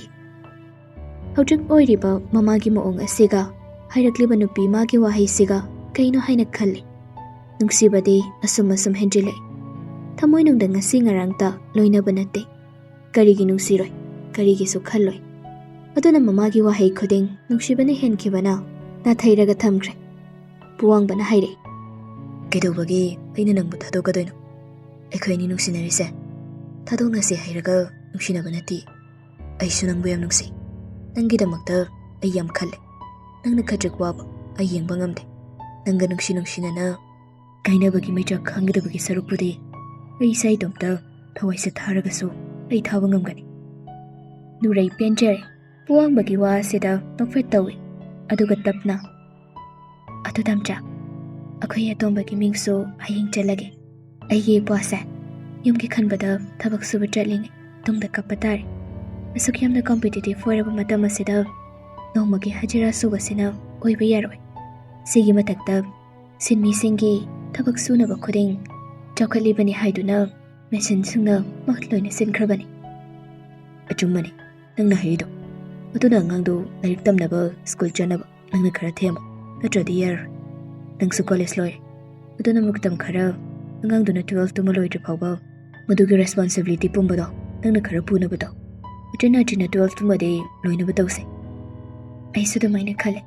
ꯍꯧꯖꯤꯛ ꯑꯣꯏꯔꯤꯕ ꯃꯃꯥꯒꯤ ꯃꯑꯣꯡ ꯑꯁꯤꯒ ꯍꯥꯏꯔꯛꯂꯤꯕ ꯅꯨꯄꯤ ꯃꯥꯒꯤ ꯋꯥꯍꯩꯁꯤꯒ ꯀꯩꯅꯣ ꯍꯥꯏꯅ ꯈꯜꯂꯤ꯫ ꯅꯨꯡꯁꯤꯕꯗꯤ ꯑꯁꯨꯝ ꯑꯁꯨꯝ ꯍꯦꯟꯖꯤꯜꯂꯛꯏ꯫ ꯊꯃꯣꯏꯅꯨꯡꯗ ꯉꯁꯤ ꯉꯔꯥꯡꯇ ꯂꯣꯏꯅꯕ ꯅꯠꯇꯦ꯫ ꯀꯔꯤꯒꯤ ꯅꯨꯡꯁꯤꯔꯣꯏ? ꯀꯔꯤꯒꯤꯁꯨ ꯈꯜꯂꯣꯏ꯫ ꯑꯗꯨꯅ ꯃꯃꯥꯒꯤ ꯋꯥꯍꯩ ꯈꯨꯗꯤꯡ ꯅꯨꯡꯁꯤꯕꯅ ꯍꯦꯟꯈꯤꯕꯅ ꯅꯥꯊꯩꯔꯒ ꯊꯝꯈ꯭ꯔꯦ꯫ ꯄꯨꯋꯥꯡꯕꯅ ꯍꯥꯏꯔꯛꯏ, "ꯀꯩꯗꯧꯕꯒꯤ ꯑꯩꯅ ꯅꯪꯕꯨ ꯊꯥꯗꯣꯛꯀꯗꯣꯏꯅꯣ? ꯑꯩꯈꯣꯏ ꯑꯅꯤ ꯅꯨꯡꯁꯤꯅꯔꯤꯁꯦ ꯊꯥꯗꯣꯛꯅꯁꯦ ꯍꯥꯏꯔꯒ ꯅꯨꯡꯁꯤꯅꯕ ꯅꯠꯇꯦ꯫ ꯑꯩꯁꯨ ꯅꯪꯕꯨ ꯌꯥꯝ ꯅꯨꯡꯁꯤ꯫ ꯅꯪꯒꯤꯗꯃꯛꯇ ꯑꯩ ꯌꯥꯝ ꯈꯜꯂꯦ꯫ ꯅꯪꯅ ꯈꯖꯤꯛ ꯋꯥꯕ ꯑꯩ ꯌꯦꯡꯕ ꯉꯝꯗꯦ꯫ ꯅꯪꯒ ꯅꯨꯡꯁꯤ ꯅꯨꯡꯁꯤꯅꯅ ꯀꯥꯏꯅꯕꯒꯤ ꯃꯩꯆꯥꯛ ꯈꯥꯡꯒꯗꯕꯒꯤ ꯁꯔꯨꯛꯄꯨꯗꯤ ꯑꯩ ꯏꯁꯥ ꯏꯇꯣꯝꯇ ꯊꯋꯥꯏ ꯁꯦꯠꯊꯥꯔꯒꯁꯨ ꯑꯩ ꯊꯥꯕ ꯉꯝꯒꯅꯤ꯫ ꯅꯨꯔꯩ ꯄꯦꯟꯖꯔꯦ꯫ ꯄꯨꯋꯥꯡꯕꯒꯤ ꯋꯥ ꯑꯁꯤꯗ ꯅꯣꯛꯐꯦꯠ ꯇꯧꯏ, ꯑꯗꯨꯒ ꯇꯞꯅ, "ꯑꯗꯨ ꯗꯥꯝꯆꯥ, ꯑꯩꯈꯣꯏ ꯑꯇꯣꯝꯕꯒꯤ ꯃꯤꯡꯁꯨ ꯍꯌꯦꯡ ꯆꯜꯂꯒꯦ꯫ ꯑꯩꯒꯤ ꯏꯄ꯭ꯋꯥꯁꯦ ꯌꯨꯝꯒꯤ ꯈꯟꯕꯗ ꯊꯕꯛ ꯁꯨꯕ ꯆꯠꯂꯤꯉꯩ ꯇꯨꯡꯗ ꯀꯞꯄ ꯇꯥꯔꯦ꯫ ꯑꯁꯨꯛ ꯌꯥꯝꯅ ꯀꯝꯄꯤꯇꯤꯇꯤꯚ ꯑꯣꯏꯔꯕ ꯃꯇꯝ ꯑꯁꯤꯗ ꯅꯣꯡꯃꯒꯤ ꯍꯖꯤꯔꯥ ꯁꯨꯕꯁꯤꯅ ꯑꯣꯏꯕ ꯌꯥꯔꯣꯏ꯫ ꯁꯤꯒꯤ ꯃꯊꯛꯇ ꯁꯤꯟꯃꯤꯁꯤꯡꯒꯤ ꯊꯕꯛ ꯁꯨꯅꯕ ꯈꯨꯗꯤꯡ ꯆꯥꯎꯈꯠꯂꯤꯕꯅꯤ ꯍꯥꯏꯗꯨꯅ ꯃꯦꯆꯤꯟꯁꯤꯡꯅ ꯃꯍꯨꯠ ꯂꯣꯏꯅ ꯁꯤꯟꯈ꯭ꯔꯕꯅꯤ꯫" "ꯑꯆꯨꯝꯕꯅꯤ ꯅꯪꯅ ꯍꯥꯏꯔꯤꯗꯣ꯫ ꯑꯗꯨꯅ ꯑꯉꯥꯡꯗꯣ ꯂꯥꯏꯔꯤꯛ ꯇꯝꯅꯕ ꯁ꯭ꯀꯨꯜ ꯆꯠꯅꯕ ꯅꯪꯅ ꯈꯔ ꯊꯦꯝꯃꯨ, ꯅꯠꯇ꯭ꯔꯗꯤ ꯌꯥꯔꯣꯏ꯫ ꯅꯪꯁꯨ ꯀꯣꯂꯦꯖ ꯂꯣꯏꯔꯦ, ꯑꯗꯨꯅ ꯃꯇꯝ ꯈꯔ ꯑꯉꯥꯡꯗꯨꯅ ꯇꯨꯋꯦꯜꯐ ꯇꯨꯃ ꯂꯣꯏꯗ꯭ꯔꯤ ꯐꯥꯎꯕ ꯃꯗꯨꯒꯤ ꯔꯦꯁꯄꯣꯟꯁꯤꯕꯤꯂꯤꯇꯤ ꯄꯨꯝꯕꯗꯣ ꯅꯪꯅ ꯈꯔ ꯄꯨꯅꯕ ꯇꯧ꯫ ꯎꯆꯤꯟ ꯅꯥꯆꯤꯟꯅ ꯇꯨꯋꯦꯜꯐ ꯇꯨꯃꯗꯤ ꯂꯣꯏꯅꯕ ꯇꯧꯁꯦ꯫" "ꯑꯩꯁꯨ ꯑꯗꯨꯃꯥꯏꯅ ꯈꯜꯂꯦ꯫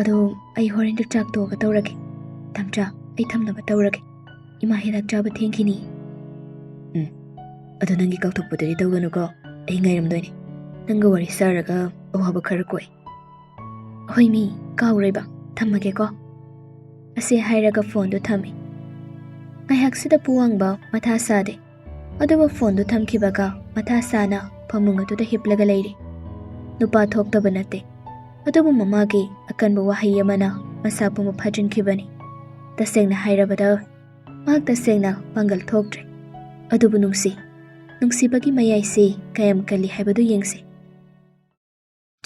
ꯑꯗꯣ ꯑꯩ ꯍꯣꯔꯦꯟꯗꯨ ꯆꯥꯛ ꯇꯣꯛꯑꯒ ꯇꯧꯔꯒꯦ꯫ ꯗꯥꯝꯆꯥ, ꯑꯩ ꯊꯝꯅꯕ ꯇꯧꯔꯒꯦ꯫ ꯏꯃꯥ ꯍꯤꯗꯥꯛ ꯆꯥꯕ ꯊꯦꯡꯈꯤꯅꯤ꯫" "ꯎꯝ, ꯑꯗꯣ ꯅꯪꯒꯤ ꯀꯥꯎꯊꯣꯛꯄꯗꯨꯗꯤ ꯇꯧꯒꯅꯨꯀꯣ꯫ ꯑꯩ ꯉꯥꯏꯔꯝꯗꯣꯏꯅꯦ꯫ ꯅꯪꯒ ꯋꯥꯔꯤ ꯁꯥꯔꯒ ꯑꯋꯥꯕ ꯈꯔ ꯀꯣꯛꯏ꯫" "ꯍꯣꯏ ꯃꯤ, ꯀꯥꯎꯔꯣꯏꯕ꯫ ꯊꯝꯃꯒꯦꯀꯣ꯫" ꯑꯁꯤ ꯍꯥꯏꯔꯒ ꯐꯣꯟꯗꯨ ꯊꯝꯃꯤ꯫ ꯉꯥꯏꯍꯥꯛꯁꯤꯗ ꯄꯨꯋꯥꯡꯕ ꯃꯊꯥ ꯁꯥꯗꯦ꯫ ꯑꯗꯨꯕꯨ ꯐꯣꯟꯗꯨ ꯊꯝꯈꯤꯕꯒ ꯃꯊꯥ ꯁꯥꯅ ꯐꯃꯨꯡ ꯑꯗꯨꯗ ꯍꯤꯞꯂꯒ ꯂꯩꯔꯤ꯫ ꯅꯨꯄꯥ ꯊꯣꯛꯇꯕ ꯅꯠꯇꯦ, ꯑꯗꯨꯕꯨ ꯃꯃꯥꯒꯤ ꯑꯀꯟꯕ ꯋꯥꯍꯩ ꯑꯃꯅ ꯃꯁꯥ ꯄꯨꯝꯕ ꯐꯥꯖꯤꯟꯈꯤꯕꯅꯤ꯫ ꯇꯁꯦꯡꯅ ꯍꯥꯏꯔꯕꯗ, ꯃꯍꯥꯛ ꯇꯁꯦꯡꯅ ꯄꯥꯡꯒꯜ ꯊꯣꯛꯇ꯭ꯔꯦ꯫ ꯑꯗꯨꯕꯨ ꯅꯨꯡꯁꯤ, ꯅꯨꯡꯁꯤꯕꯒꯤ ꯃꯌꯥꯏꯁꯤ ꯀꯌꯥꯝ ꯀꯜꯂꯤ ꯍꯥꯏꯕꯗꯨ ꯌꯦꯡꯁꯤ꯫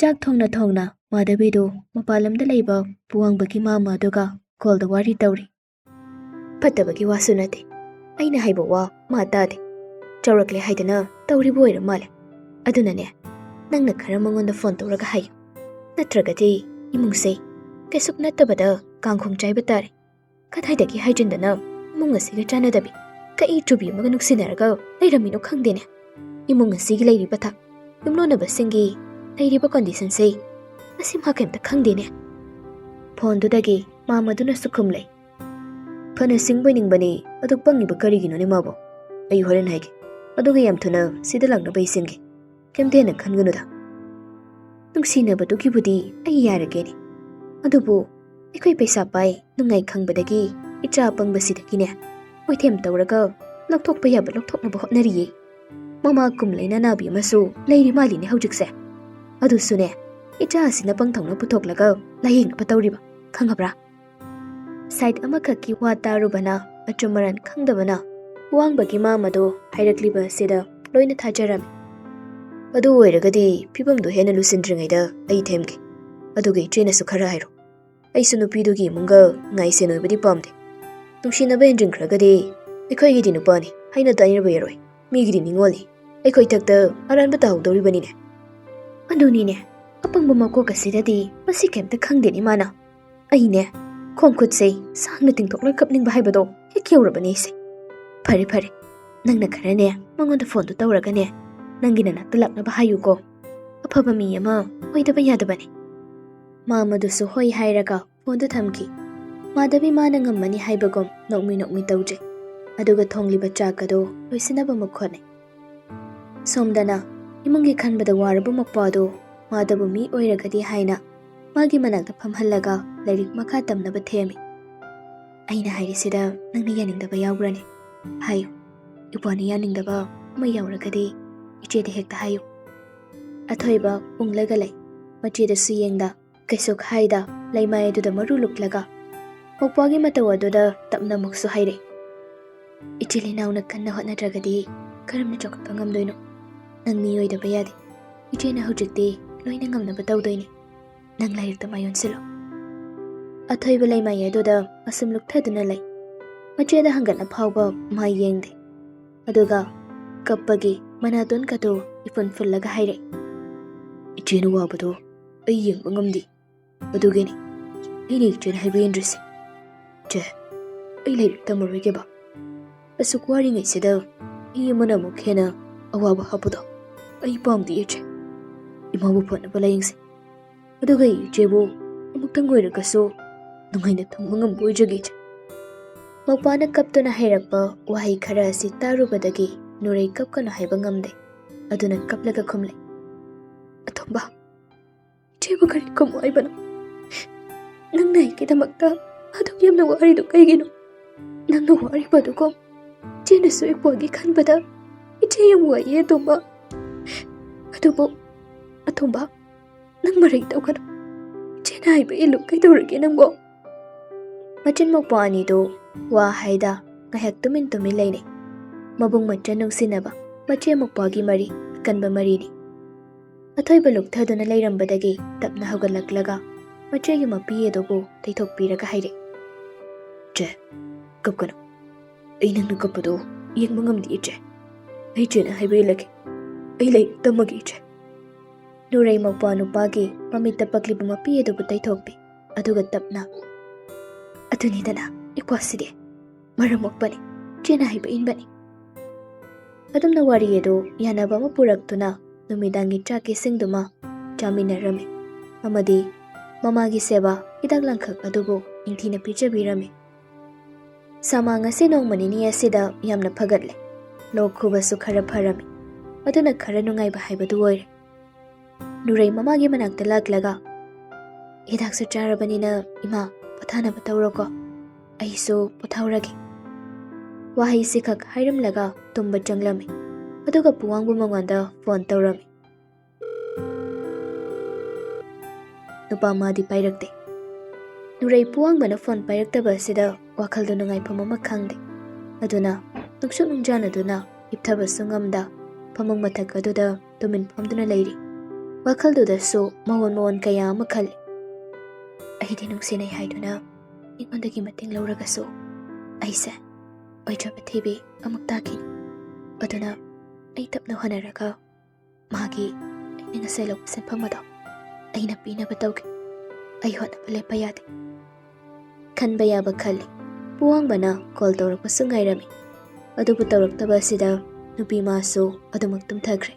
ꯆꯥꯛ ꯊꯣꯡꯅ ꯊꯣꯡꯅ ꯃꯥꯙꯕꯤꯗꯨ ꯃꯄꯥꯟ ꯂꯝꯗ ꯂꯩꯕ ꯄꯨꯋꯥꯡꯕꯒꯤ ꯃꯥꯃ ꯑꯗꯨꯒ ꯀꯣꯜꯗ ꯋꯥꯔꯤ ꯇꯧꯔꯤ꯫ "ꯐꯠꯇꯕꯒꯤ ꯋꯥꯁꯨ ꯅꯠꯇꯦ, ꯑꯩꯅ ꯍꯥꯏꯕ ꯋꯥ ꯃꯥ ꯇꯥꯗꯦ꯫ ꯆꯥꯎꯔꯛꯂꯦ ꯍꯥꯏꯗꯅ ꯇꯧꯔꯤꯕ ꯑꯣꯏꯔ ꯃꯥꯜꯂꯦ꯫ ꯑꯗꯨꯅꯅꯦ, ꯅꯪꯅ ꯈꯔ ꯃꯉꯣꯟꯗ ꯐꯣꯟ ꯇꯧꯔꯒ ꯍꯥꯏꯌꯨ, ꯅꯠꯇ꯭ꯔꯒꯗꯤ ꯏꯃꯨꯡꯁꯦ ꯀꯩꯁꯨꯛ ꯅꯠꯇꯕꯗ ꯀꯥꯡꯈꯣꯡ ꯆꯥꯏꯕ ꯇꯥꯔꯦ꯫ ꯀꯗꯥꯏꯗꯒꯤ ꯍꯥꯏꯖꯤꯟꯗꯅ ꯏꯃꯨꯡ ꯑꯁꯤꯒ ꯆꯥꯟꯅꯗꯕꯤ, ꯀꯛꯏ ꯆꯨꯕꯤ ꯑꯃꯒ ꯅꯨꯡꯁꯤꯅꯔꯒ ꯂꯩꯔꯝꯃꯤꯅꯣ ꯈꯪꯗꯦꯅꯦ꯫ ꯏꯃꯨꯡ ꯑꯁꯤꯒꯤ ꯂꯩꯔꯤꯕ ꯊꯥꯛ, ꯌꯨꯝꯂꯣꯟꯅꯕꯁꯤꯡꯒꯤ ꯂꯩꯔꯤꯕ ꯀꯣꯟꯗꯤꯁꯟꯁꯦ ꯃꯁꯤ ꯃꯥ ꯀꯩꯝꯇ ꯈꯪꯗꯦꯅꯦ꯫" ꯐꯣꯟꯗꯨꯗꯒꯤ ꯃꯥꯃꯗꯨꯅꯁꯨ ꯈꯨꯝꯂꯦ꯫ "ꯐꯅ ꯁꯤꯡꯕ ꯅꯤꯡꯕꯅꯤ, ꯑꯗꯨ ꯄꯪꯉꯤꯕ ꯀꯔꯤꯒꯤꯅꯣꯅꯦ ꯃꯥꯕꯣ? ꯑꯩ ꯍꯣꯔꯦꯟ ꯍꯥꯏꯒꯦ꯫ ꯑꯗꯨꯒ ꯌꯥꯝ ꯊꯨꯅ ꯁꯤꯗ ꯂꯥꯛꯅꯕ ꯑꯩ ꯁꯤꯟꯒꯦ꯫ ꯀꯩꯝꯇ ꯍꯦꯟꯅ ꯈꯟꯒꯅꯨꯗ꯫" ꯅꯨꯡꯁꯤꯅꯕꯗꯨꯒꯤꯕꯨꯗꯤ ꯑꯩ ꯌꯥꯔꯒꯦꯅꯦ, ꯑꯗꯨꯕꯨ ꯑꯩꯈꯣꯏ ꯄꯩꯁꯥ ꯄꯥꯏ ꯅꯨꯡꯉꯥꯏ ꯈꯪꯕꯗꯒꯤ ꯏꯆꯥ ꯑꯄꯪꯕꯁꯤꯗꯒꯤꯅꯦ ꯃꯣꯏꯊꯦꯝ ꯇꯧꯔꯒ ꯂꯧꯊꯣꯛꯄ ꯌꯥꯕ ꯂꯧꯊꯣꯛꯅꯕ ꯍꯣꯠꯅꯔꯤꯌꯦ꯫ ꯃꯃꯥ ꯀꯨꯝ ꯂꯩꯅ ꯅꯥꯕꯤ ꯑꯃꯁꯨ ꯂꯩꯔꯤ ꯃꯥꯜꯂꯤꯅꯦ ꯍꯧꯖꯤꯛꯁꯦ꯫ ꯑꯗꯨꯁꯨꯅꯦ, ꯏꯆꯥ ꯑꯁꯤꯅ ꯄꯪꯊꯧꯅ ꯄꯨꯊꯣꯛꯂꯒ ꯂꯥꯌꯦꯡꯅꯕ ꯇꯧꯔꯤꯕ, ꯈꯪꯉꯕ꯭ꯔꯥ? ꯁꯥꯏꯠ ꯑꯃꯈꯛꯀꯤ ꯋꯥ ꯇꯥꯔꯨꯕꯅ, ꯑꯆꯨꯝ ꯑꯔꯥꯟ ꯈꯪꯗꯕꯅ ꯋꯥꯡꯕꯒꯤ ꯃꯥꯃꯗꯣ ꯍꯥꯏꯔꯛꯂꯤꯕ ꯑꯁꯤꯗ ꯂꯣꯏꯅ ꯊꯥꯖꯔꯝꯃꯤ꯫ ꯑꯗꯨ ꯑꯣꯏꯔꯒꯗꯤ ꯐꯤꯕꯝꯗꯨ ꯍꯦꯟꯅ ꯂꯨꯁꯤꯟꯗ꯭ꯔꯤꯉꯩꯗ ꯑꯩ ꯊꯦꯝꯒꯦ꯫ ꯑꯗꯨꯒ ꯏꯆꯦꯅꯁꯨ ꯈꯔ ꯍꯥꯏꯔꯣ꯫ ꯑꯩꯁꯨ ꯅꯨꯄꯤꯗꯨꯒꯤ ꯏꯃꯨꯡꯒ ꯉꯥꯏꯁꯦꯟ ꯑꯣꯏꯕꯗꯤ ꯄꯥꯝꯗꯦ꯫ ꯅꯨꯡꯁꯤꯅꯕ ꯍꯦꯟꯖꯤꯟꯈ꯭ꯔꯒꯗꯤ ꯑꯩꯈꯣꯏꯒꯤꯗꯤ ꯅꯨꯄꯥꯅꯤ ꯍꯥꯏꯅ ꯇꯥꯏꯅꯕ ꯌꯥꯔꯣꯏ꯫ ꯃꯤꯒꯤꯗꯤ ꯅꯤꯉꯣꯜꯅꯤ꯫ ꯑꯩꯈꯣꯏ ꯊꯛꯇ ꯑꯔꯥꯟꯕ ꯇꯥꯍꯧꯗꯧꯔꯤꯕꯅꯤꯅꯦ꯫ ꯑꯗꯨꯅꯤꯅꯦ, ꯑꯄꯪꯕ ꯃꯀꯣꯛ ꯑꯁꯤꯗꯗꯤ ꯃꯁꯤ ꯀꯩꯝꯇ ꯈꯪꯗꯦꯅꯦ ꯃꯥꯅ꯫ ꯑꯩꯅꯦ, ꯈꯣꯡ ꯈꯨꯠꯁꯦ ꯁꯥꯡꯅ ꯇꯤꯡꯊꯣꯛꯂꯒ ꯀꯞꯅꯤꯡꯕ ꯍꯥꯏꯕꯗꯣ ꯍꯦꯛ ꯌꯧꯔꯕꯅꯦ ꯑꯩꯁꯦ꯫ ꯐꯔꯦ ꯐꯔꯦ, ꯅꯪꯅ ꯈꯔꯅꯦ ꯃꯉꯣꯟꯗ ꯐꯣꯟꯗꯨ ꯇꯧꯔꯒꯅꯦ, ꯅꯪꯒꯤ ꯅꯅꯥꯛꯇ ꯂꯥꯛꯅꯕ ꯍꯥꯏꯌꯨꯀꯣ꯫ ꯑꯐꯕ ꯃꯤ ꯑꯃ ꯑꯣꯏꯗꯕ ꯌꯥꯗꯕꯅꯤ꯫ ꯃꯥꯃꯗꯨꯁꯨ ꯍꯣꯏ ꯍꯥꯏꯔꯒ ꯐꯣꯟꯗꯨ ꯊꯝꯈꯤ꯫ ꯃꯥꯙꯕꯤ ꯃꯥꯅ ꯉꯝꯃꯅꯤ ꯍꯥꯏꯕꯒꯨꯝ ꯅꯣꯛꯃꯤ ꯅꯣꯛꯃꯤ ꯇꯧꯗ꯭ꯔꯦ꯫ ꯑꯗꯨꯒ ꯊꯣꯡꯂꯤꯕ ꯆꯥꯛ ꯑꯗꯨ ꯂꯣꯏꯁꯤꯟꯅꯕ ꯑꯃꯨꯛ ꯍꯣꯠꯅꯩ꯫ ꯁꯣꯝꯗꯅ ꯏꯃꯨꯡꯒꯤ ꯈꯟꯕꯗ ꯋꯥꯔꯕ ꯃꯄꯥꯗꯨ ꯃꯥꯗꯕꯨ ꯃꯤ ꯑꯣꯏꯔꯒꯗꯤ ꯍꯥꯏꯅ ꯃꯥꯒꯤ ꯃꯅꯥꯛꯇ ꯐꯝꯍꯜꯂꯒ ꯂꯥꯏꯔꯤꯛ ꯃꯈꯥ ꯇꯝꯅꯕ ꯊꯦꯝꯃꯤ꯫ "ꯑꯩꯅ ꯍꯥꯏꯔꯤꯁꯤꯗ ꯅꯪꯅ ꯌꯥꯅꯤꯡꯗꯕ ꯌꯥꯎꯕ꯭ꯔꯅꯦ? ꯍꯥꯏꯌꯨ꯫ ꯏꯄ꯭ꯋꯥꯅ ꯌꯥꯅꯤꯡꯗꯕ ꯑꯃ ꯌꯥꯎꯔꯒꯗꯤ ꯏꯆꯦꯗ ꯍꯦꯛꯇ ꯍꯥꯏꯌꯨ꯫" ꯑꯊꯣꯏꯕ ꯎꯪꯂꯒ ꯂꯩ꯫ ꯃꯆꯦꯗꯁꯨ ꯌꯦꯡꯗ, ꯀꯩꯁꯨ ꯍꯥꯏꯗ, ꯂꯩꯃꯥꯏ ꯑꯗꯨꯗ ꯃꯔꯨ ꯂꯨꯛꯂꯒ ꯃꯧꯄ꯭ꯋꯥꯒꯤ ꯃꯇꯧ ꯑꯗꯨꯗ ꯇꯞꯅ ꯑꯃꯨꯛꯁꯨ ꯍꯥꯏꯔꯦ, "ꯏꯆꯤꯜ ꯏꯅꯥꯎꯅ ꯀꯟꯅ ꯍꯣꯠꯅꯗ꯭ꯔꯒꯗꯤ ꯀꯔꯝꯅ ꯆꯥꯎꯈꯠꯄ ꯉꯝꯗꯣꯏꯅꯣ? ꯅꯪ ꯃꯤ ꯑꯣꯏꯗꯕ ꯌꯥꯗꯦ꯫ ꯏꯆꯦꯅ ꯍꯧꯖꯤꯛꯇꯤ ꯂꯣꯏꯅ ꯉꯝꯅꯕ ꯇꯧꯗꯣꯏꯅꯤ꯫ ꯅꯪ ꯂꯥꯏꯔꯤꯛꯇ ꯃꯥꯏ ꯑꯣꯟꯁꯤꯜꯂꯣ꯫" ꯑꯊꯣꯏꯕ ꯂꯩꯃꯥꯏ ꯑꯗꯨꯗ ꯃꯁꯨꯝ ꯂꯨꯛꯊꯗꯨꯅ ꯂꯩ꯫ ꯃꯆꯦꯗ ꯍꯪꯒꯠꯅ ꯐꯥꯎꯕ ꯃꯥꯏ ꯌꯦꯡꯗꯦ꯫ ꯑꯗꯨꯒ ꯀꯞꯄꯒꯤ ꯃꯅꯥꯇꯣꯟ ꯀꯗꯨ ꯏꯐꯨꯟ ꯐꯨꯜꯂꯒ ꯍꯥꯏꯔꯛꯏ, "ꯏꯆꯦꯅ ꯋꯥꯕꯗꯣ ꯑꯩ ꯌꯦꯡꯕ ꯉꯝꯗꯦ꯫ ꯑꯗꯨꯒꯤꯅꯤ ꯑꯩꯅ ꯏꯆꯦꯅ ꯍꯥꯏꯕ ꯏꯟꯗ꯭ꯔꯤꯁꯦ꯫ ꯏꯆꯦ, ꯑꯩ ꯂꯥꯏꯔꯤꯛ ꯇꯝꯃꯔꯣꯏꯒꯦꯕ꯫ ꯑꯁꯨꯛ ꯋꯥꯔꯤꯉꯩꯁꯤꯗ ꯃꯤ ꯑꯃꯅ ꯑꯃꯨꯛ ꯍꯦꯟꯅ ꯑꯋꯥꯕ ꯍꯥꯞꯄꯗꯣ ꯑꯩ ꯄꯥꯝꯗꯦ ꯏꯆꯦ꯫ ꯏꯃꯥꯕꯨ ꯐꯅꯕ ꯂꯥꯌꯦꯡꯁꯦ꯫ ꯑꯗꯨꯒ ꯑꯩ ꯏꯆꯦꯕꯨ ꯑꯃꯨꯛꯇꯪ ꯑꯣꯏꯔꯒꯁꯨ ꯅꯨꯡꯉꯥꯏꯅ ꯊꯝꯕ ꯉꯝꯕ ꯑꯣꯏꯖꯒꯦ ꯏꯆꯦ꯫" ꯃꯧꯄꯥꯅ ꯀꯞꯇꯨꯅ ꯍꯥꯏꯔꯛꯄ ꯋꯥꯍꯩ ꯈꯔ ꯑꯁꯤ ꯇꯥꯔꯨꯕꯗꯒꯤ ꯅꯨꯔꯩ ꯀꯞꯀꯅꯨ ꯍꯥꯏꯕ ꯉꯝꯗꯦ꯫ ꯑꯗꯨꯅ ꯀꯞꯂꯒ ꯈꯨꯝꯂꯦ, "ꯑꯇꯣꯝꯕ, ꯏꯆꯦꯕꯨ ꯀꯔꯤ ꯈꯨꯝꯃꯨ ꯍꯥꯏꯕꯅꯣ? ꯅꯪꯅ ꯑꯩꯒꯤꯗꯃꯛꯇ ꯑꯗꯨꯛ ꯌꯥꯝꯅ ꯋꯥꯔꯤꯗꯨ ꯀꯩꯒꯤꯅꯣ? ꯅꯪꯅ ꯋꯥꯔꯤꯕꯗꯨꯒꯨꯝ ꯏꯆꯦꯅꯁꯨ ꯏꯄ꯭ꯋꯥꯒꯤ ꯈꯟꯕꯗ ꯏꯆꯦ ꯌꯥꯝ ꯋꯥꯏꯌꯦ, ꯑꯇꯣꯝꯕ꯫ ꯑꯗꯨꯕꯨ, ꯑꯇꯣꯝꯕ, ꯅꯪ ꯃꯔꯩ ꯇꯧꯒꯅꯨ꯫ ꯏꯆꯦꯅ ꯍꯥꯏꯕ ꯏꯜꯂꯨ꯫ ꯀꯩꯗꯧꯔꯒꯦ ꯅꯪꯕꯣ? ꯃꯆꯤꯟ ꯃꯧꯄ꯭ꯋꯥ ꯑꯅꯤꯗꯨ ꯋꯥ ꯍꯥꯏꯗ ꯉꯥꯏꯍꯥꯛ ꯇꯨꯃꯤꯟ ꯇꯨꯃꯤꯟ ꯂꯩꯅꯩ꯫ ꯃꯕꯨꯡ ꯃꯆꯟ ꯅꯨꯡꯁꯤꯅꯕ ꯃꯆꯦ ꯃꯧꯄ꯭ꯋꯥꯒꯤ ꯃꯔꯤ ꯑꯀꯟꯕ ꯃꯔꯤꯅꯤ꯫ ꯑꯊꯣꯏꯕ ꯂꯨꯞꯊꯗꯨꯅ ꯂꯩꯔꯝꯕꯗꯒꯤ ꯇꯞꯅ ꯍꯧꯒꯠꯂꯛꯂꯒ ꯃꯆꯦꯒꯤ ꯃꯄꯤ ꯑꯗꯨꯕꯨ ꯇꯩꯊꯣꯛꯄꯤꯔꯒ ꯍꯥꯏꯔꯛꯏ, "ꯆꯦ, ꯀꯞꯀꯅꯨ꯫ ꯑꯩ ꯅꯪꯅ ꯀꯞꯄꯗꯣ ꯌꯦꯡꯕ ꯉꯝꯗꯦ, ꯏꯆꯦ꯫ ꯑꯩ ꯆꯦꯅ ꯍꯥꯏꯕ ꯏꯜꯂꯒꯦ꯫ ꯑꯩ ꯂꯥꯏꯔꯤꯛ ꯇꯝꯃꯒꯦ, ꯏꯆꯦ"꯫ ꯅꯨꯔꯩ ꯃꯧꯄ꯭ꯋꯥ ꯅꯨꯄꯥꯒꯤ ꯃꯃꯤꯠꯇ ꯄꯛꯂꯤꯕ ꯃꯄꯤ ꯑꯗꯨꯕꯨ ꯇꯩꯊꯣꯛꯄꯤ꯫ ꯑꯗꯨꯒ ꯇꯞꯅ, "ꯑꯗꯨꯅꯤꯗꯅ ꯏꯄ꯭ꯋꯥꯁꯤꯗꯤ꯫ ꯃꯔꯝ ꯃꯣꯛꯄꯅꯤ꯫ ꯆꯦꯅ ꯍꯥꯏꯕ ꯏꯟꯕꯅꯤ"꯫ ꯑꯗꯨꯝꯅ ꯋꯥꯔꯤ ꯑꯗꯨ ꯌꯥꯅꯕ ꯑꯃ ꯄꯨꯔꯛꯇꯨꯅ ꯅꯨꯃꯤꯗꯥꯡꯒꯤ ꯆꯥꯛ ꯏꯁꯤꯡꯗꯨꯃ ꯆꯥꯃꯤꯟꯅꯔꯝꯃꯤ꯫ ꯑꯃꯗꯤ ꯃꯃꯥꯒꯤ ꯁꯦꯕꯥ, ꯍꯤꯗꯥꯛ ꯂꯥꯡꯊꯛ ꯑꯗꯨꯕꯨ ꯅꯤꯡꯊꯤꯅ ꯄꯤꯖꯕꯤꯔꯝꯃꯤ꯫ ꯁꯥꯃꯥꯡ ꯑꯁꯤ ꯅꯣꯡꯃ ꯅꯤꯅꯤ ꯑꯁꯤꯗ ꯌꯥꯝꯅ ꯐꯒꯠꯂꯦ꯫ ꯂꯣꯛ ꯈꯨꯕꯁꯨ ꯈꯔ ꯐꯔꯝꯃꯤ꯫ ꯑꯗꯨꯅ ꯈꯔ ꯅꯨꯡꯉꯥꯏꯕ ꯍꯥꯏꯕꯗꯨ ꯑꯣꯏꯔꯦ꯫ ꯅꯨꯔꯩ ꯃꯃꯥꯒꯤ ꯃꯅꯥꯛꯇ ꯂꯥꯛꯂꯒ, "ꯍꯤꯗꯥꯛꯁꯨ ꯆꯥꯔꯕꯅꯤꯅ ꯏꯃꯥ, ꯄꯣꯊꯥꯅꯕ ꯇꯧꯔꯣꯀꯣ꯫ ꯑꯩꯁꯨ ꯄꯣꯊꯥꯍꯧꯔꯒꯦ"꯫ ꯋꯥꯍꯩꯁꯤꯈꯛ ꯍꯥꯏꯔꯝꯂꯒ ꯇꯨꯝꯕ ꯆꯪꯂꯝꯃꯤ꯫ ꯑꯗꯨꯒ ꯄꯨꯋꯥꯡꯕ ꯃꯉꯣꯟꯗ ꯐꯣꯟ ꯇꯧꯔꯝꯃꯤ꯫ ꯅꯨꯄꯥ ꯃꯥꯗꯤ ꯄꯥꯏꯔꯛꯇꯦ꯫ ꯅꯨꯔꯩ ꯄꯨꯋꯥꯡꯕꯅ ꯐꯣꯟ ꯄꯥꯏꯔꯛꯇꯕ ꯑꯁꯤꯗ ꯋꯥꯈꯜꯗ ꯅꯨꯡꯉꯥꯏꯐꯝ ꯑꯃ ꯈꯪꯗꯦ꯫ ꯑꯗꯨꯅ ꯅꯨꯡꯁꯨꯛ ꯅꯨꯡꯖꯥꯅꯗꯨꯅ ꯍꯤꯞꯊꯕꯁꯨ ꯉꯝꯗ ꯐꯃꯨꯡ ꯃꯊꯛ ꯑꯗꯨꯗ ꯇꯨꯃꯤꯟ ꯐꯝꯗꯨꯅ ꯂꯩꯔꯤ꯫ ꯋꯥꯈꯜꯗꯨꯗꯁꯨ ꯃꯑꯣꯟ ꯃꯑꯣꯟ ꯀꯌꯥ ꯑꯃ ꯈꯜꯂꯤ꯫ ꯑꯩꯗꯤ ꯅꯨꯡꯁꯤꯅꯩ ꯍꯥꯏꯗꯨꯅ ꯑꯩꯉꯣꯟꯗꯒꯤ ꯃꯇꯦꯡ ꯂꯧꯔꯒꯁꯨ ꯑꯩꯁꯦ ꯑꯣꯏꯖꯕ ꯊꯤꯕꯤ ꯑꯃꯨꯛ ꯇꯥꯈꯤꯅꯤ꯫ ꯑꯗꯨꯅ ꯑꯩ ꯇꯞꯅ ꯍꯣꯠꯅꯔꯒ ꯃꯥꯒꯤ ꯑꯩꯅ ꯉꯁꯥꯏ ꯂꯧꯕ ꯁꯦꯟꯐꯝ ꯑꯗꯣ ꯑꯩꯅ ꯄꯤꯅꯕ ꯇꯧꯒꯦ꯫ ꯑꯩ ꯍꯣꯠꯅꯕ ꯂꯦꯞꯄ ꯌꯥꯗꯦ꯫ ꯈꯟꯕ ꯌꯥꯕ ꯈꯜꯂꯤ꯫ ꯄꯨꯋꯥꯡꯕꯅ ꯀꯣꯜ ꯇꯧꯔꯛꯄꯁꯨ ꯉꯥꯏꯔꯝꯃꯤ꯫ ꯑꯗꯨꯕꯨ ꯇꯧꯔꯛꯇꯕ ꯑꯁꯤꯗ ꯅꯨꯄꯤ ꯃꯥꯁꯨ ꯑꯗꯨꯃꯛ ꯇꯨꯝꯊꯈ꯭ꯔꯦ꯫